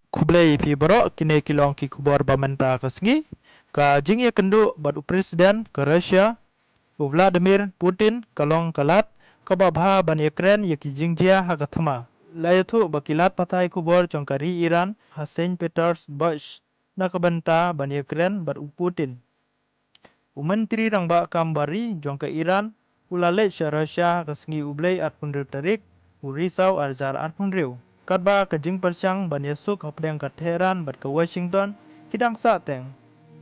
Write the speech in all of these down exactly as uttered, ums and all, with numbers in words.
Khublei phi baroh, kine ki long ki khubor ba mynta ka sngi. Ka jingïakynduh bad u President ka Russia, u Vladimir Putin, ka long ka lad kaba bha ban ïakren ïa ki jingjia ha ka thma. La ïathuh ba ki lad pathai khubor jong ka ri Iran ha Saint Petersburg na ka bynta ban ïakren bad u Putin. U Myntri Rangbah Kam Bari jong ka Iran u la leit sha Russia ha ka sngi U Blei arphew hynriew tarik u Risaw arhajar arphew hynriew. Katba ka jingpyrshang ban ïasuk hapdeng ka Tehran bad ka Washington ki dang sahteng.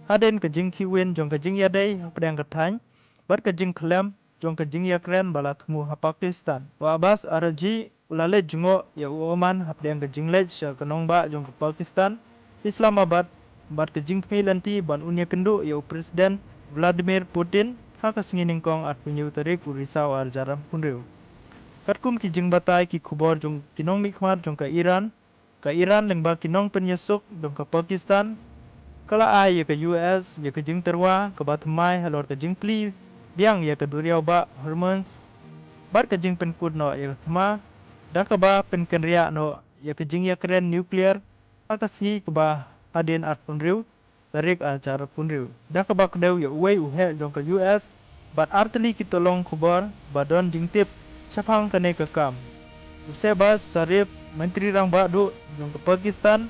Hadien ka jingkhih win jong ka jingïadei hapdeng ka thaiñ bad ka jingkhlem jong ka jingïakren ba la thmu ha Pakistan, u Abbas Araghchi u la leit jngoh ïa u Oman hapdeng ka jingleit sha ka nongbah jong ka Pakistan, Islamabad, bad ka jingkhmih lynti ban un ïakynduh ïa u President Vladimir Putin ha ka sngi Nyngkong arphew hynñiew tarik u Risaw arhajar arphew hynriew. Katkum ki jingbatai ki khubor jong ki nongmihkhmat jong ka Iran, ka Iran lyngba ki nongpynïasuk jong ka Pakistan ka la ai ïa ka U S ïa ka jingtyrwa kaba thymmai halor ka jingplie biang ïa ka duriaw bah Hormuz bad ka jingpynkut noh ïa ka thma da kaba pynkynriah noh ïa ka jingïakren nuclear ha ka sngi kaba hadien arphew hynriew tarik arhajar arphew hynriew, da kaba kdew ïa uwei u heh jong ka U S bad artylli ki tyllong khubor ba don jingtip shaphang kane ka kam. U Shehbaz Sharif, Myntri Rangbah Duh jong ka Pakistan,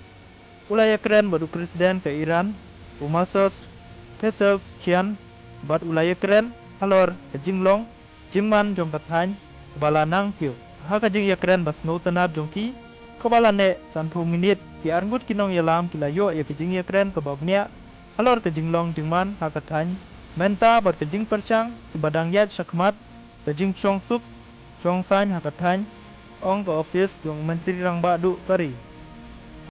u la ïakren bad u President ka Iran, u Masoud Pezeshkian, bad u la ïakren halor ka jinglong jingman jong ka thaiñ kaba la nang kiew. Ha ka jingïakren ba sngewtynnat jong ki kaba la neh sanphew minit, ki arngut ki nongïalam ki la ïoh ïa ka jingïakren kaba bniah halor ka jinglong jingman ha ka thaiñ mynta bad ka jingpyrshang kiba dang ïaid shakhmat, ka jingshong suk shong saiñ ha ka thaiñ, ong ka ophis jong u Myntri Rangbah Duh ka ri.